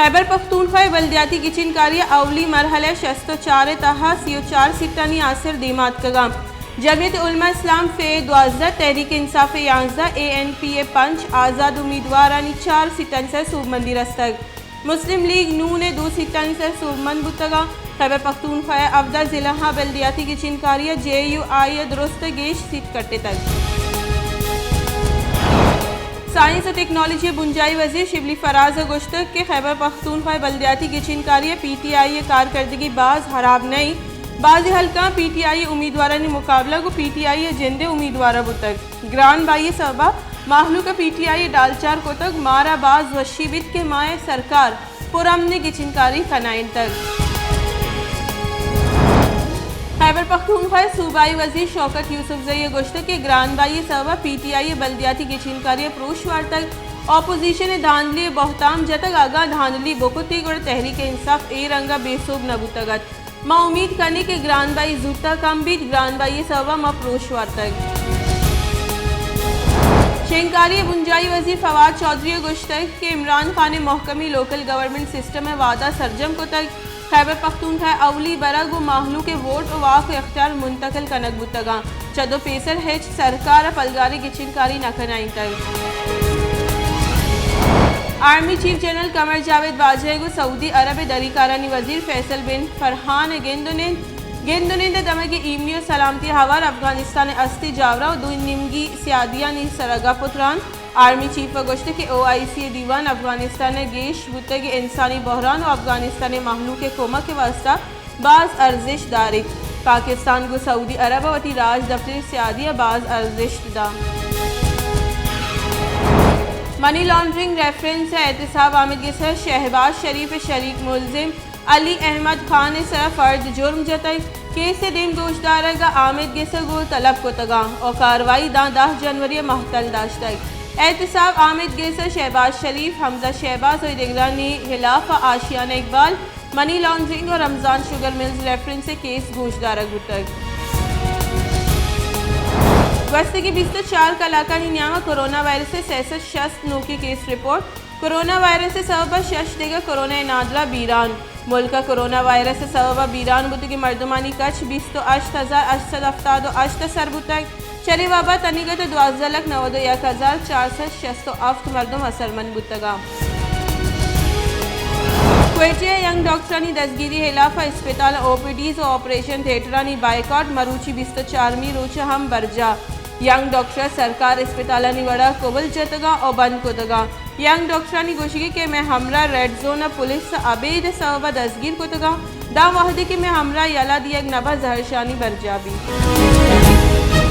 خیبر پختونخوا ءِ بلدیاتی گچین کاری ءِ اولی مرحلہ ءِ شست ءُ چار ءِ تہا سی ءُ چار سیٹانی آسر دیما اتکگاں۔ جمعیت علماء اسلام فے دوازدہ، تحریک انصاف ءِ یازدہ، اے این پی ءِ پنچ آزاد امیدوارانی چار سیٹانی سر سوبمندی رستگ۔ مسلم لیگ نون ءِ دو سیٹانی سر سوبمند بوتگاں۔ خیبر پختونخوا ءِ ہبدہ ضلعاں بلدیاتی گچین کاری ءَ جے یو آئی ءَ درست ءَ گیش سیٹ کٹتگ۔ سائنس ءُ ٹیکنالوجی ءِ بنجاہی وزیر شبلی فراز ءَ گوشتگ کہ خیبر پختونخوا ءِ بلدیاتی گچین کاری ءَ پی ٹی آئی ءِ کارکردگی باز ہراب نہ انت۔ بازیں ہلکاں پی ٹی آئی ءِ امیدوارانی مقابلہ گوں پی ٹی آئی ءِ جند ءِ امیدوار ءَ بوتگ۔ گران بہائی ءِ سبب ءَ مہلوک ءَ پی ٹی آئی ءَ ڈالچار کتگ، مارا باز وشی بیت کہ مئے سرکار پرامنیں گچین کاری کنائینتگ۔ خیبر پختونخوا ءِ صوبائی وزیر شوکت یوسفزئی ءَ گوشتگ کہ گران بہائی ءِ سبب ءَ پی ٹی آئی ءِ بلدیاتی گچین کاری ءَ پروش وارتگ، اپوزیشن ءَ دھاندلی ءِ بہتام جتگ، اگاں دھاندلی بکتیں گڑا تحریک انصاف اے رنگ ءَ بے سوب نہ بوتگ ات۔ ما امیت کنیں کہ گران بہائی زوت ءَ کم بیت، گران بہائی ءِ سبب ءَ ما پروش وارتگ۔ شنگکاری ءِ بنجاہی وزیر فواد چوہدری ءَ گوشتگ کہ عمران خان ءَ محکمیں لوکل گورنمنٹ سسٹم ءِ وعدہ سرجم کتگ، خیبر پختونخوا ءِ اولی برگ ءُ مہلوک ءِ ووٹ ءُ واک ءُ اختیار منتقل کنگ بوتگاں، چد ءُ پیسر ہچ سرکار ءَ پلگاریں گچین کاری نہ کنائینتگ۔ آرمی چیف جنرل قمر جاوید باجوہ ءَ گوں سعودی عرب ءِ دریکارانی وزیر فیصل بن فرحان ءَ گند ءُ نند، گند ءُ نند ءِ دمگ ءَ ایمنی ءُ سلامتی ءِ ہوار افغانستان ءِ استی جاورہ ءُ دوئیں نیمگی سیادیانی سرا گپ ءُ تران۔ آرمی چیف ءَ گوشت کہ او آئی سی ءِ دیوان افغانستان ءَ گیش بوتگیں انسانی بحران ءُ افغانستان ءِ مہلوک ءِ کمک ءِ واستہ باز ارزشت داریت۔ پاکستان گوں سعودی عرب ءَ وتی راجدپتری سیادی ءَ باز ارزشت داں۔ منی لانڈرنگ ریفرنس ءَ احتساب آمید گس ءَ شہباز شریف ءِ شریک ملزم علی احمد خان ءِ سرا فرد جرم جتگ۔ کیس ءِ دیم گوشدارگ ءَ آمید گس ءَ گوں طلب کتگاں ءُ کاروائی داں دہ جنوری ءَ مہتل داشتگ۔ احتساب آمید گس ءَ شہباز شریف، حمزہ شہباز ءُ دگرانی ہلاف ءَ آشیانہ اقبال، منی لانڈرنگ ءُ رمضان شوگر ملز ریفرنس ءِ کیس گوشدارگ بوتگ۔ گوستگیں بیست ءُ چار کلاکانی نیام ءَ کرونا وائرس ءِ سئے سد شست نوکیں کیس رپورٹ۔ کرونا وائرس ءِ سبب ءَ شش دگہ کرونا ءِ نادراہ بیران۔ ملک ءَ کرونا وائرس ءِ سبب ءَ بیران بوتگیں مردمانی کچ بیست ءُ ہشت ہزار ہشت سد ہفتاد ءُ ہشت ءَ سر بوتگ۔ چرے وبا ءِ تنیگت ءَ دوازدہ لکھ نود ءُ یک ہزار چار سد شست ءُ ہفت مردم اثرمند بوتگ اَنت۔ کوئٹہ ءَ ینگ ڈاکٹرانی دزگیری ءِ ہلاپ ءَ اسپتال ءِ او پی ڈیز ءُ آپریشن تھیٹرانی بائیکاٹ مروچی بیست ءُ چارمی روچ ءَ ہم برجاہ۔ ینگ ڈاکٹر ءَ سرکار اسپتالانی وڑ ءَ کبل جتگ اَنت ءُ بند کتگ اَنت۔ ینگ ڈاکٹرانی گوشگ اِنت کہ مئے ہمراہ ریڈ زون ءَ پولیس ءَ ابید ءِ سبب ءَ دزگیر کتگ اَنت، داں وہدے کہ مئے ہمراہ یلہ دیگ نہ بنت زہرشانی برجاہ بیت۔